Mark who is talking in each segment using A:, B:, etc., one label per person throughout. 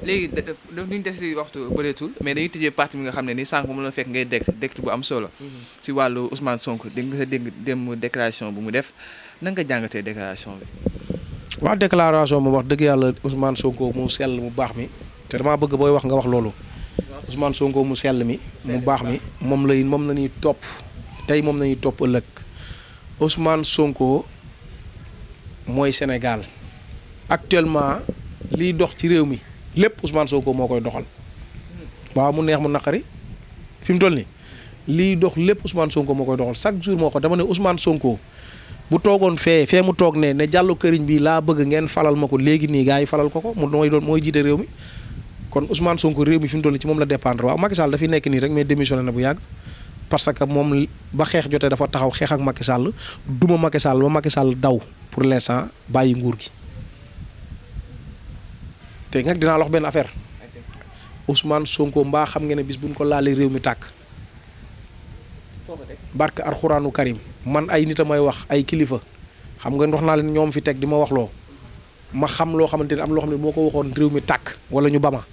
A: léegi duñ des si waxtu bëreetul mais dañuy tëjee partie bi nga xam ne ni sànq mu la fekk ngay dégg bu am solo. si wàllu Ousmane Sonko dégg nga dem déclaration bu mu def nan nga jàngatee déclaration bi.
B: waaw déclaration mu wax dëgg yàlla Ousmane Sonko mu sell mu baax mi te damaa bëgg booy wax nga wax loolu. Ousmane Sonko mu sell mi mu baax mi moom la ñuy topp tey moom la ñuy topp ëllëg Ousmane Sonko mooy Sénégal actuellement liy dox ci réew mi lépp Ousmane Sonko moo koy doxal waaw mu neex mu naqari fi mu toll nii liy dox lépp Ousmane Sonko moo koy doxal chaque jour moo ko dama ne Ousmane Sonko bu toogoon fee mu toog ne jàllu këriñ bi laa bëgg ngeen falal ma ko léegi nii gars yi falal ko mooy jiite réew mi kon Ousmane Sonko réew mi fi mu toll ci moom la dépendre waaw Macky Sall dafay nekk nii rek mais démissionné na bu yàgg parce que moom ba xeex jotee dafa taxaw xeex ak Macky Sall duma Macky Sall ba Macky Sall daw pour l'instant bàyyi nguur gi te nag dinaa la wax benn affaire Ousmane Sonko mbaa xam nga ne bis buñ ko laalee réew mi tàkk barke Alxuraanu Karim man ay nit a may wax ay kilifa xam nga wax naa leen ñoom fi teg di ma wax loo ma xam loo xamante ne am loo xam ne moo ko waxoon réew mi tàkk wala ñu bama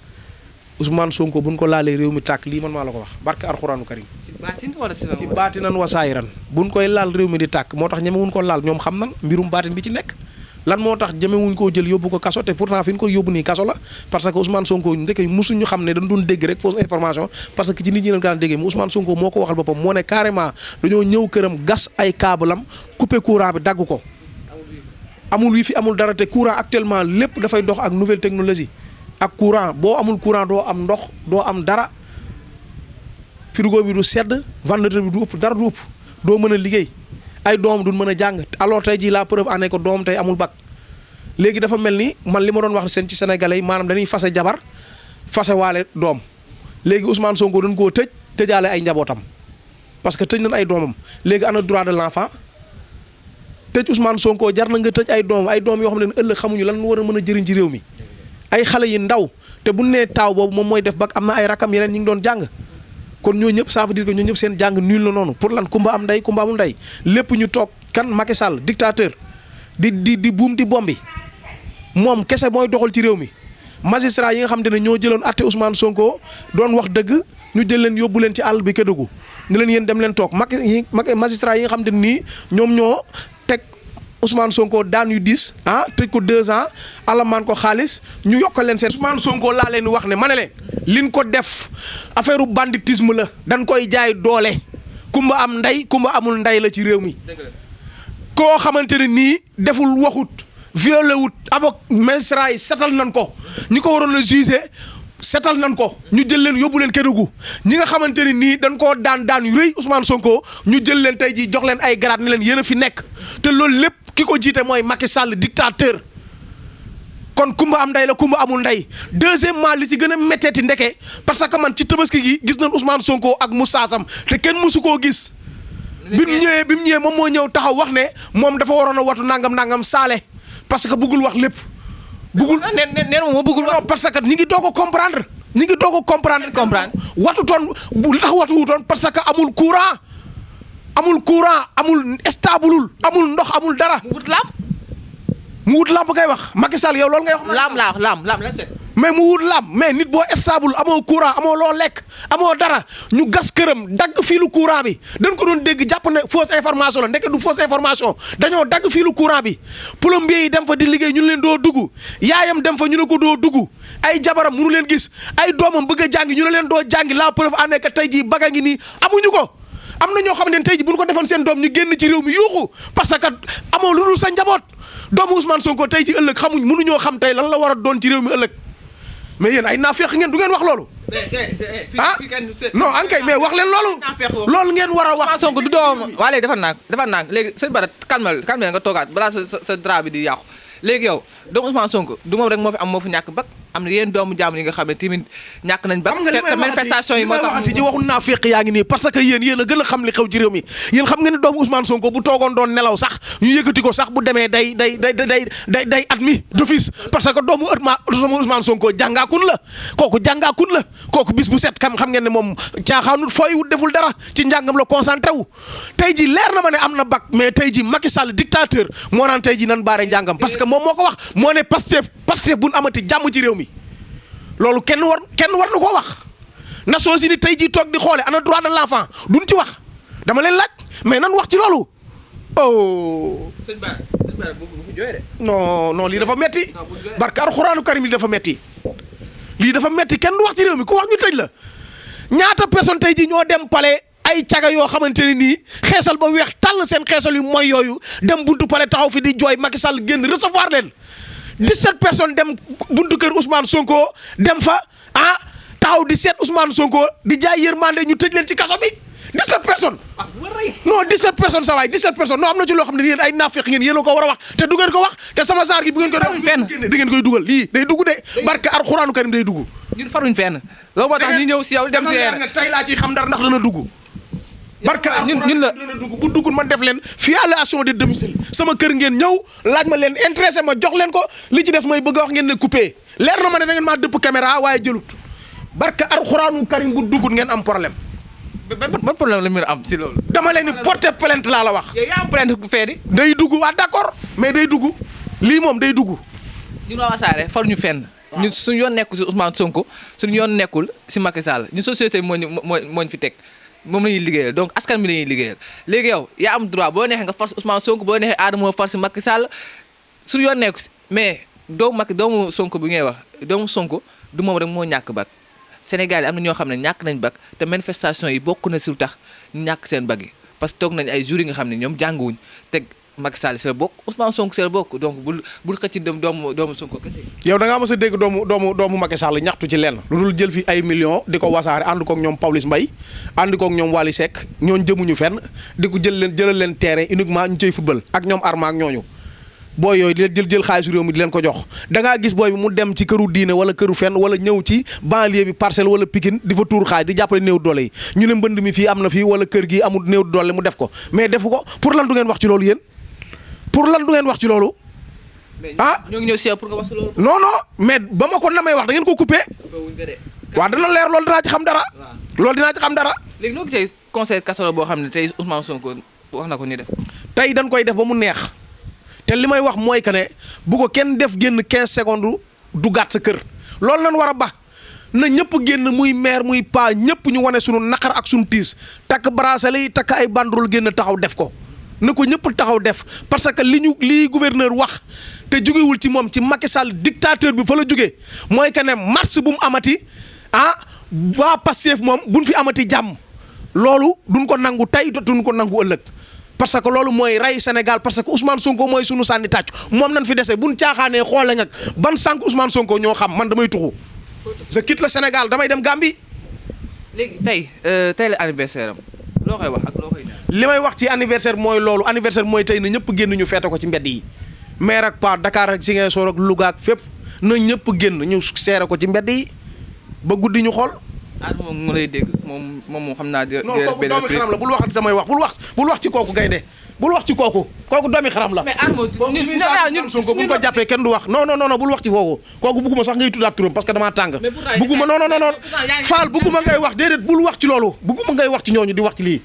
B: Ousmane Sonko buñ ko laalee réew mi tàkk lii man maa la ko wax barke Alxuraanu Karim
A: ci baatin wala
B: ci baatinan wa saayiran buñ koy laal réew mi di tàkk moo tax ñemewuñ ko laal ñoom xam nan mbirum baatin bi ci nekk lan moo tax jëmewuñ koo jël yóbbu ko kaso te pourtant fi ñu ko yóbbu nii kaso la parce que Ousmane Sonko ndeke musuñu xam ne dañ doon dégg rek fausse information parce que ci nit ñi leen kaan déggee mu Ousmane Sonko moo ko waxal boppam moo ne carrément dañoo ñëw këram gas ay câblam coupé courant bi dagg ko amul wi fi amul dara te courant actuellement lépp dafay dox ak nouvelle technologie ak courant boo amul courant doo am ndox doo am dara frigo bi du sedd ventilateur bi du ëpp dara du ëpp doo mën a liggéey ay doom duñ mën a jàng alors tey jii la preuve en est que doom tey amul bac léegi dafa mel ni man li ma doon wax seen ci sénégalais yi maanaam dañuy fase jabar fase waale doom léegi Ousmane Sonko dañ koo tëjaale ay njabootam parce que tëj nañ ay doomam léegi ana droit de l'enfant tëj Ousmane Sonko jar na nga tëj ay doom yoo xam ne ëllëg xamuñu lan war a mën a jëriñ ci réew mi ay xale yi ndaw te bu nee taaw boobu moom mooy def bac am na ay rakam yeneen ñi ngi doon jàng kon ñoo ñëpp ça veut dire que ñoo ñëpp seen jàng nul la noonu pour lan kumba am ndey kumba amul ndey lépp ñu toog kan Macky Sall dictateur di buum di bombi moom kese mooy doxal ci réew mi magistrat yi nga xam te ne ñoo jëloon atte Ousmane Sonko doon wax dëgg ñu jël leen yóbbu leen ci àll bi Kédougou ni leen yéen dem leen toog magistrat yi nga xam te ne nii ñoom ñoo teg Ousmane Sonko daan yu 10 tëj ko 2 ans alamaan ko xaalis ñu yokkal leen seen Ousmane Sonko laa leen wax ne ma ne leen liñ ko def affaire banditisme la dañ koy jaay doole kumba am ndey kumba amul ndey la ci réew mi koo xamante ne nii deful waxut violé wut avocat magistrat yi setal nañ ko ñi ko waroon a jugé setal nañ ko ñu jël leen yóbbu leen Kédougou ñi nga xamante ne nii dañ koo daan yu rëy Ousmane Sonko ñu jël leen tey jii jox leen ay grade ni leen yéen a fi nekk te loolu lépp ki ko jiite mooy Macky Sall dictateur kon kumba am ndey la kumba amul ndey deuxièmement li ci gën a métteeti ndeke parce que man ci tabaski gi gis nañ Ousmane Sonko ak Moussa Sam te kenn mësu koo gis bi mu ñëwee moom moo ñëw taxaw wax ne moom dafa waroon a watu nangam saale parce que bëggul wax lépp. bëggul
A: nee moom bëggul wax
B: parce que ñi ngi doog a comprendre. watutoon li tax watuwutoon parce que amul courant amul stableul amul ndox amul dara. mu wut lamp ngay wax Macky Sall yow loolu ngay wax.
A: lam la set.
B: mais mu wut lamp mais nit boo stable amoo courant amoo loo lekk amoo dara ñu gas këram dagg fiilu courant bi dañ ko doon dégg jàpp ne fausse information la ndeke du fausse information dañoo dagg fiilu courant bi plombier yi dem fa di liggéey ñu leen doo dugg yaayam dem fa ñu ne ko doo dugg ay jabaram mënu leen gis ay doomam bëgg a jàngi ñu ne leen doo jàngi la preuve en est que tey jii baga ngi nii amuñu ko am na ñoo xam ne tey jii bu ñu ko defoon seen doom ñu génn ci réew mi yuuxu parce que amoo lu dul sa njaboot doomu Ousmane Sonko tey ji ëllëg xamuñ mënuñoo xam tey lan la war a doon ci réew mi ëllëg mais yéen ay naafeq ngeen du ngeen wax loolu. Non ankay mais wax leen loolu ngeen war a wax.
A: Ousmane Sonko du doom waa léegi defar naa léegi sëñ Bara calme nga toogaat balaa sa drap bi di yàqu léegi yow doomu Ousmane Sonko du moom rek moo fi ñàkk bak am na yeneen doomu jàmm yi nga xam ne tamit ñàkk nañ ba te manifestation yi moo tax
B: ci waxu naafeq yaa ngi nii parce que yéen a gën a xam li xew ci réew mi yéen xam nga ne doomu Ousmane Sonko bu toogoon doon nelaw sax ñu yëkkati ko sax bu demee day admis d'office parce que doomu Ousmane Sonko jàngaakun la kooku bis bu set xam ngeen ne moom caaxaanut fooy wut deful dara ci njàngam la concentré wu tey ji leer na ma ne am na bac mais tey ji Macky Sall dictateur moo naan tey ji nan baare njàngam parce que moom moo ko wax moo ne Pastef buñ amati jàmm ci réew mi loolu kenn war na ko wax Nations Unies tey jii toog di xoole ana droit de l'enfant duñ ci wax dama leen laaj mais nan wax ci loolu oh.
A: sëñ Bara bu fi jooyee de.
B: non lii dafa metti barka alxuraanu karim lii dafa metti kenn du wax ci réew mi ku wax ñu tëj la ñaata personne tey jii ñoo dem palais ay caga yoo xamante ne nii xeesal ba weex tàll seen xeesal yu mooy yooyu dem buntu palais taxaw fi di jooy Macky Sall génn recevoir leen 17 personnes dem buntu kër Ousmane Sonko dem fa taxaw di seet Ousmane Sonko di jaay yërmande ñu tëj leen ci kaso bi 17 personnes. non 17 personnes sa waay 17 personnes non am na ci loo xam ne yéen ay naafeq ngeen yéen a ko war a wax te du ngeen ko wax te sama saar gi bu ngeen ko def fenn di ngeen koy dugal lii day dugg de barke alxuraanu karim day dugg.
A: ñun faruñ fenn loolu moo tax ñu ñëw si yow dem si yéen
B: tey laa ciy xam dara ndax dana dugg. barke
A: ñun la
B: dana dugg bu duggul man def leen violation de domicile sama kër ngeen ñëw laaj ma leen intéressé ma jox leen ko li ci des mooy bëgg a wax ngeen ne coupé leer na ma ne da ngeen maa dëpp caméra waaye jëlut barke alxuraanu karim bu duggul ngeen am problème.
A: ban problème la ñu am si loolu.
B: dama leen ni porter plainte laa la wax.
A: yow yaa am plainte bu fee di.
B: day dugg waa d'accord mais day dugg lii moom day dugg.
A: ñun waa Wassare faruñu fenn. ñun suñu yoon nekkul si Ousmane Sonko suñu yoon nekkul si Macky Sall ñun société moo ñu fi teg moom la ñuy liggéeyal donc askan bi la ñuy liggéeyal léegi yow yaa am droit boo neexee nga force Ousmane Sonko boo neexee Adama force Macky Sall suñu yoon nekku si mais doomu Sonko bi ngay wax doomu Sonko du moom rek moo ñàkk bak Sénégal yi am na ñoo xam ne ñàkk nañ bak te manifestation yi bokk na si lu tax ñu ñàkk seen bag yi parce que toog nañ ay jours yi nga xam ne ñoom jànguwuñ teg Macky Sall si la bokk Ousmane Sonko si la bokk donc bul xëcc doomu Sonko kese.
B: yow da ngaa mës a dégg doomu Macky Sall ñaxtu ci lenn lu dul jël fi ay millions di ko wasaare ànd koog ñoom Pawlish Mbaye ànd koog ñoom Wally Seck ñooñu jëmuñu fenn di ko jëlal leen terrain uniquement ñu cay football ak ñoom Arma ak ñooñu booy yooyu di jël xaalisu réew mi di leen ko jox da ngaa gis booy bi mu dem ci këru diine wala këru fenn wala ñëw ci banlieue bi Parcelles wala Pikine di fa tuur xaaj di jàppale néew doole yi ñu ne mbënd mi fii am na fii wala kër gi amul néew doole mu def ko mais defu ko pour lan du ngeen wax ci loolu yéen pour lan du ngeen wax ci loolu.
A: ñoo ngi ñëw si pour nga wax ci loolu.
B: non mais ba ma ko namay wax da ngeen ko coupé. waaw dana leer loolu dinaa ci xam dara. loolu dinaa ci xam dara.
A: léegi noo gisee conseil casserole boo xam ne tey Ousmane Sonko wax na ko ñu def.
B: tey dañ koy def ba mu neex te li may wax mooy que ne bu ko kenn def génn 15 secondes du gàtt sa kër loolu lañ war a ba na ñëpp génn muy maire muy paa ñëpp ñu wane sunu naqar ak sunu tiis takk bracelet yi takk ay banderole génn taxaw def ko na ko ñëpp taxaw def parce que lii gouverneur wax te jógewul ci moom ci Macky Sall dictateur bi fa la jógee mooy que ne marche bu mu amati waa Pastef moom buñ fi amati jàmm loolu duñ ko nangu tey duñ ko nangu ëllëg. parce que loolu mooy rey Sénégal parce que Ousmane Sonko mooy sunu sànni tàccu moom nañ fi dese buñ caaxaanee xoole nag ban sànq Ousmane Sonko ñoo xam man damay tuxu je quitte le Sénégal damay dem Gambie.
A: léegi tey la anniversaire am loo koy wax ak loo koy ñaan.
B: li may wax ci anniversaire mooy loolu anniversaire mooy tey na ñëpp génn ñu feete ko ci mbedd yi maire ak Pa Dakar ak Ziguinchor ak Louga ak fépp na ñëpp génn ñu seere ko ci mbedd yi ba guddi ñu xool.
A: moom mu lay dégg moom xam naa.
B: non kooku doomi xaram la bul wax samay wax bul wax ci kooku gaynde bul wax ci kooku doomi xaram la.
A: mais ñun
B: Sonko bu ko jàppee kenn du wax non bul wax ci kooku bugguma sax ngay tuddaat turam parce que damaa tàng. bugguma non Fall bugguma ngay wax déedéet bul wax ci loolu bugguma ngay wax ci ñooñu di wax ci lii.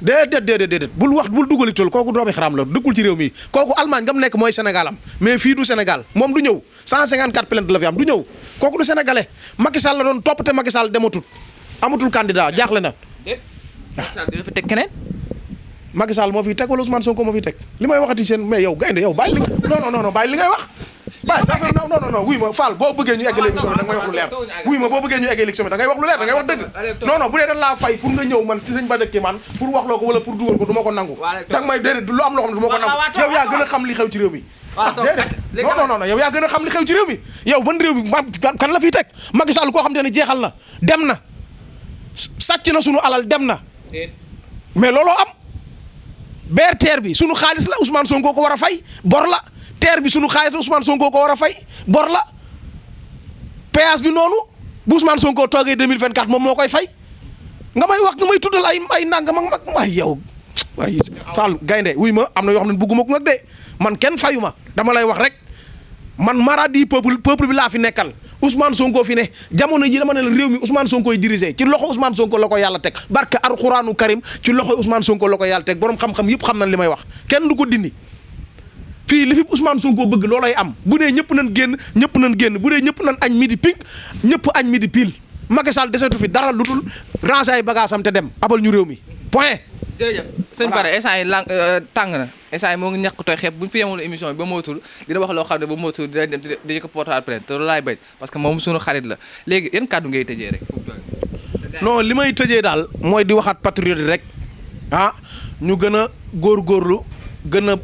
B: déedéet bul dugali tool kooku doomi xaram la dëkkul ci réew mi kooku Allemagne nga mu nekk mooy Sénégal am mais fii du Sénégal moom du ñëw 154 plainte la fi am du ñëw kooku du sénégalais Macky Sall la doon topp te Macky Sall dematul amatul candidat jaaxle na.
A: dina fa teg keneen.
B: Macky Sall moo fiy teg wala Ousmane Sonko moo fiy teg li may waxati seen mais yow gaynde yow bàyyi li non bàyyi li ngay wax. bàyyi sa affaire non wuy ma Fall boo bëggee ñu eggalee émission bi da ngay wax lu leer wuy ma boo bëggee ñu eggalee émission bi da ngay wax lu leer da ngay wax dëgg non bu dee dañ laa fay pour nga ñëw man ci sëñ ba dëkkee man pour wax loo ko wala pour dugal ko du ma ko nangu danga may déedéet lu am loo xam ne du ma ko nangu yow yaa gën a xam li xew ci réew mi déedéet non yow yaa gën a xam li xew ci réew mi yow ban réew mi kan la fiy teg Macky Sall koo xam te ne jeexal na dem na sàcc na sunu alal dem na mais looloo am BRT bi sunu xaalis la Ousmane Sonko ko war a fay bor la terre bi sunu xaalis Ousmane Sonko ko war a fay bor la péage bi noonu bu Ousmane Sonko toogee 2024 moom moo koy fay nga may tuddal ay nangam ak mag waay yow waay Fall gaynde wuy ma am na yoo xam ne bugguma ko nag de man kenn fayu ma dama lay wax rek man maradi peuple bi laa fi nekkal Ousmane Sonko fi ne jamono ji dama ne la réew mi Ousmane Sonko yi dirigé ci loxo Ousmane Sonko la ko yàlla teg barke alxuraanu karim ci loxo Ousmane Sonko la ko yàlla teg borom xam-xam yëpp xam nañ li may wax kenn du ko dindi fii li fi Ousmane Sonko bëgg loolay am bu dee ñëpp nañ génn ñëpp nañ génn bu dee ñëpp nañ añ midi pink ñëpp añ midi pile Macky Sall desetu fi dara lu dul ranger ay bagages am te dem abal ñu réew mi point.
A: jërëjëf sëñ Bara instant yi lang tàng na instant yi moo ngi ñàkk tooy xeeb bu ñu fi yemoon émission bi ba mootul dina wax loo xam ne ba mootul dina dem dañu ko porter plainte te loolu laay bañ parce que moom suñu xarit la léegi yan kàddu ngay tëjee rek.
B: non li may tëjee daal mooy di waxaat patriote rek ah ñu gën a góorgóorlu gën a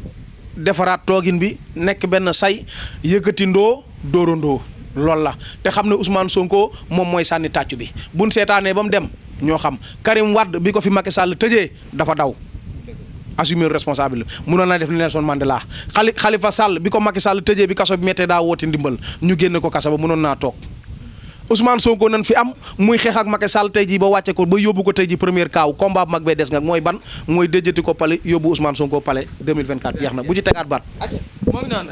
B: defaraat toogin bi nekk benn say yëkkati ndoo dóorandoo loolu la te xam ne Ousmane Sonko moom mooy sànni tàccu bi buñ seetaanee ba mu dem ñoo xam Karim Wade bi ko fi Macky Sall tëjee dafa daw assumer responsable mënoon na def Nelson Mandela Khalifa Sall bi ko Macky Sall tëjee bi kaso bi méttee daa woote ndimbal ñu génne ko kaso ba mënoon naa toog Ousmane Sonko nan fi am muy xeex ak Macky Sall tey jii ba wàcce ko ba yóbbu ko tey jii première kaaw combat bu mag bee des nga mooy ban mooy déjjati ko pale yóbbu Ousmane Sonko pale 2024 jeex na bu ci tegaat baat.
A: moo ngi noonu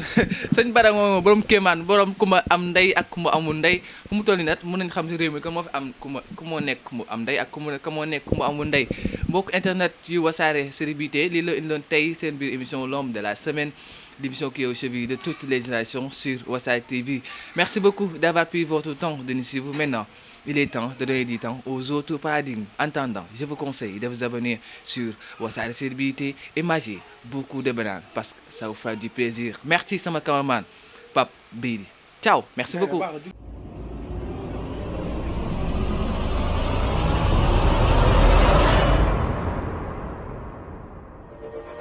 A: sëñ Bara moom borom kéemaan borom ku ma am ndey ak ku ma amul ndey fu mu toll nii nag mën nañ xam si réew mi que moo fi am ku moo nekk ku mu am ndey ak ku moo nekk ku mu amul ndey mbokk internet yu Wassare Célébrité lii la indiloon tey seen biir émission l'homme de la semaine. L'émission qui est au cheville de toutes les générations sur Wassare TV. Merci beaucoup d'avoir pris votre temps de nous suivre. Maintenant, il est temps de donner du temps aux autres paradigmes. En attendant, je vous conseille de vous abonner sur Wassare Célébrité et mangez beaucoup de bananes parce que ça vous fera du plaisir. Merci, sama cameraman, Pape Bidi. Ciao, merci beaucoup.